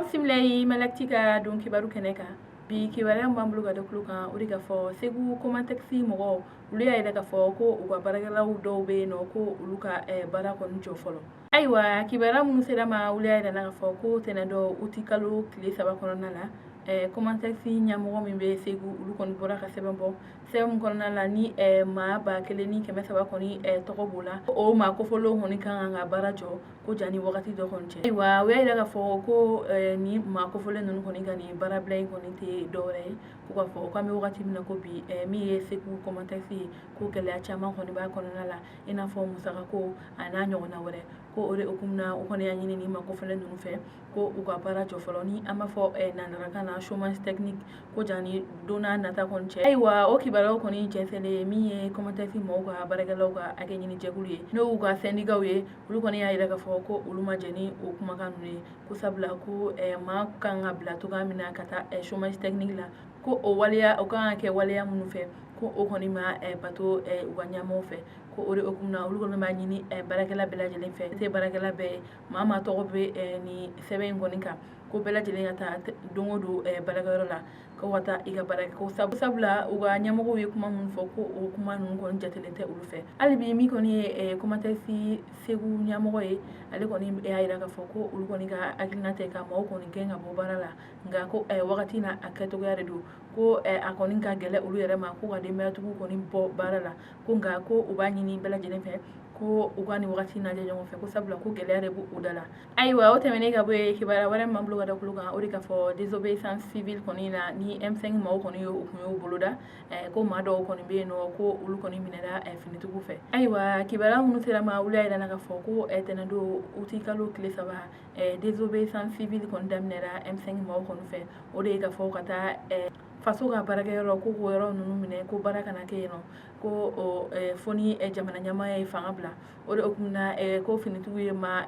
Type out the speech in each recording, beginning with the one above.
Aw bisimila ye Malactu ka don kibaru kɛnɛ kan. Bi kibaruya min b'an bolo ka da tulo kan, o de ka fɔ Segu Comatex mɔgɔw, olu y'a yira k'a fɔ ko u ka baarakɛlaw dɔw bɛ yen nɔ, ko olu ka baara kɔni jɔ fɔlɔ. Ayiwa, kibaruya minnu sera ma, olu y'a yira k'a fɔ ko tɛnɛn dɔ uti kalo tile 3 kɔnɔna la, Comatex ɲɛmɔgɔ min bɛ Segu, olu kɔni bɔra ka sɛbɛn bɔ. Sɛbɛn min kɔnɔna la ni maa 1300 kɔni tɔgɔ b'o la, o maa kofɔlenw kɔni ka kan ka baara jɔ ko janni wagati dɔ kɔni cɛ. Ayiwa, u y'a yira k'a fɔ ko ni maa kofɔlen ninnu kɔni ka nin baarabila in kɔni tɛ dɔwɛrɛ ye, ko k'a fɔ k'an bɛ wagati min na ko bi, min ye Segu Comatex ye, ko gɛlɛya caman kɔni b'a kɔnɔna la, i n'a fɔ musakako a n'a ɲɔgɔnna wɛrɛ. Ko o de hukumu na, u kɔni y'a ɲini nin maa kofɔlen ninnu fɛ ko u ka baara jɔ fɔlɔ, ni an b'a fɔ nansarakan na chômage technique, ko janni don n'a nata kɔni cɛ. Ayiwa, o kibaruyaw kɔni jɛnsɛnlen, min ye Comatex mɔgɔw ka baarakɛlaw ka hakɛ ɲini jɛkulu ye, n'o y'u ka sɛndikaw ye, olu kɔni y'a yira k'a fɔ ko olu ma jɛn ni o kumakan ninnu ye, ko sabula ko maa kan ka bila cogoya min na ka taa chômage technique la, ko o waleya o kan ka kɛ waleya minnu fɛ, ko o kɔni ma bato u ka ɲɛmɔgɔw fɛ. Ko o de hukumu na, olu kɔni b'a ɲini baarakɛla bɛɛ lajɛlen fɛ, tɛ baarakɛla bɛɛ ye, maa maa tɔgɔ bɛ nin sɛbɛn in kɔni kan, ko bɛɛ lajɛlen ka taa don o don baarakɛyɔrɔ la, ko ka taa i ka baara kɛ, ko sabula u ka ɲɛmɔgɔw ye kuma minnu fɔ, ko o kuma ninnu kɔni jatelen tɛ olu fɛ. Hali bi, min kɔni ye Comatex Segu ɲɛmɔgɔ ye, ale kɔni y'a yira k'a fɔ ko olu kɔni ka hakilina tɛ ka maaw kɔni gɛn ka bɔ baara la, nka ko wagati n'a a kɛcogoya de don, ko a kɔni ka gɛlɛ olu yɛrɛ ma ko ka denbayatigiw kɔni bɔ baara la, ko nka ko u b'a ɲini bɛɛ lajɛlen fɛ ko u ka nin wagati lajɛ ɲɔgɔn fɛ, ko sabula ko gɛlɛya de b'u da la. Ayiwa, o tɛmɛnen ka bɔ yen, kibaruya wɛrɛ min b'an bolo ka da tulo kan, o de k'a fɔ désobéissance civile kɔni na, ni M5 maaw kɔni ye u kun y'o boloda, ko maa dɔw kɔni bɛ yen nɔ, ko olu kɔni minɛra finitigiw fɛ. Ayiwa, kibaruya minnu sera ma, olu y'a yira k'a fɔ ko tɛnɛndon uti kalo tile 3, désobéissance civile kɔni daminɛra M5 maaw kɔni fɛ. O de ye k'a fɔ ka taa faso ka baarakɛyɔrɔ, ko k'o yɔrɔ ninnu minɛ, ko baara kana kɛ yen nɔ, ko fo ni jamana ɲɛmaa ye fanga bila. O de hukumu na, ko finitigiw ye maa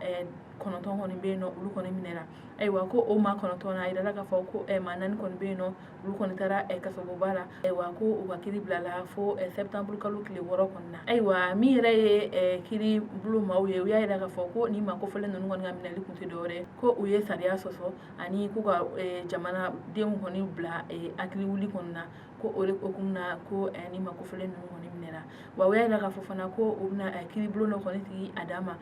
9 kɔni bɛ yen nɔ, olu kɔni minɛra. Ayiwa, ko o maa 9 na, a yirala k'a fɔ ko maa 4 kɔni bɛ yen nɔ, olu kɔni taara kasoboba la. Ayiwa, ko u ka kiri bilala fo septembre kalo tile 6 kɔni na. Ayiwa, min yɛrɛ ye kiri bulon maaw ye, u y'a yira k'a fɔ ko nin maa kofɔlen ninnu kɔni ka minɛli kun tɛ dɔwɛrɛ, ko u ye sariya sɔsɔ ani ko ka jamanadenw kɔni bila hakili wuli kɔni na, ko o de hukumu na ko nin maa kofɔlen ninnu kɔni minɛra. Wa u y'a yira k'a fɔ fana ko u bɛna kiri bulon dɔ kɔni sigi a dan ma,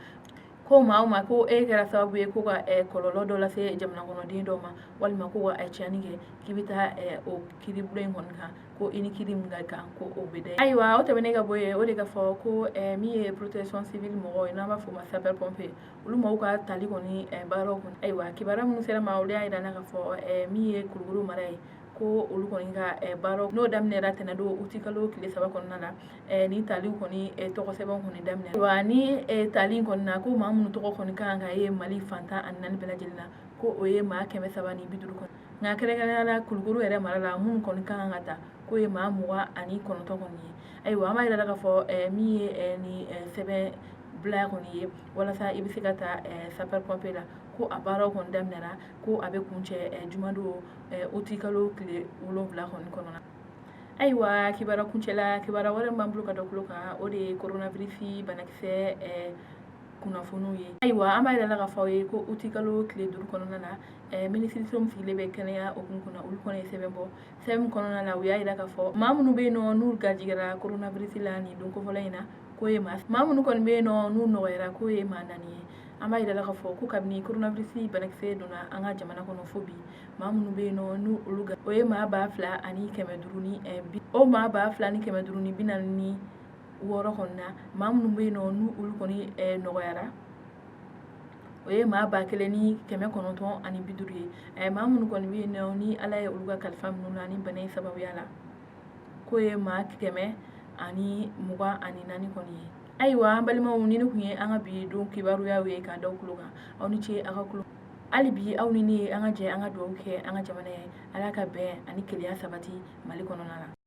ko maa o maa ko e kɛra sababu ye ko ka kɔlɔlɔ dɔ lase jamana kɔnɔden dɔ ma, walima ko ka tiɲɛni kɛ, k'i bɛ taa o kiri bulon in kɔni kan, ko i ni kiri min ka kan, ko o bɛ da. Ayiwa, o tɛmɛnen ka bɔ yen, o de ka fɔ ko min ye protection civile mɔgɔw ye, n'an b'a fɔ o ma sapeur pompier, olu maaw ka tali kɔni baaraw kɔni. Ayiwa, kibaruya minnu sera ma, olu y'a yira k'a fɔ min ye Kulukoro mara ye, ko olu kɔni ka baaraw n'o daminɛra tɛnɛndon uti kalo tile 3 kɔnɔna la, ni taliw kɔni tɔgɔ sɛbɛn kɔni daminɛ. Wa ni tali kɔni na, ko maa minnu tɔgɔ kɔni kan ka ye Mali fan 14 bɛɛ lajɛlen na, ko o ye maa 350 kɔni, nka kɛrɛnkɛrɛnnenya la Kulukoro yɛrɛ mara la, minnu kɔni kan ka ta, k'o ye maa 29 kɔni ye. Ayiwa, an b'a yira k'a fɔ min ye ni sɛbɛn bila kɔni ye walasa i bɛ se ka taa sapeur pompier la, ko a baaraw kɔni daminɛra, ko a bɛ kuncɛ jumadon uti kalo tile 7 kɔni kɔnɔna. Ayiwa, kibaruya kuncɛla, kibaruya wɛrɛ min b'an bolo ka da tulo kan, o de ye coronavirus banakisɛ kunnafoniw ye. Ayiwa, an b'a yira la k'a fɔ aw ye ko uti kalo tile 5 kɔnɔna na, minisiriso min sigilen bɛ kɛnɛya hukumu kɔnɔ, olu kɔni ye sɛbɛn bɔ. Sɛbɛn min kɔnɔna la, u y'a yira k'a fɔ maa minnu bɛ yen nɔ, n'u garijɛgɛra coronavirus la nin don kofɔlɔ in na, k'o ye maa minnu kɔni bɛ yen nɔ, n'u nɔgɔyara, k'o ye maa 4 ye. An b'a yira la k'a fɔ ko kabini coronavirus banakisɛ donna an ka jamana kɔnɔ fo bi, maa minnu bɛ yen nɔ, n'u olu o ye maa 2500 ni bi, o maa 2546 kɔni na, maa minnu bɛ yen nɔ, n'u olu kɔni nɔgɔyara, o ye maa 1950 ye. Maa minnu kɔni bɛ yen nɔ, ni Ala ye olu ka kalifa minnu na ni bana in sababuya la, k'o ye maa 124 kɔni ye. Ayiwa, an balimaw, ni ne tun ye an ka bi don kibaruyaw ye k'a da tulo kan. Aw ni ce aw ka tulo. Hali bi, aw ni ne ye, an ka jɛ an ka dugawu kɛ an ka jamana ye, Ala ka bɛn ani kelenya sabati Mali kɔnɔna la.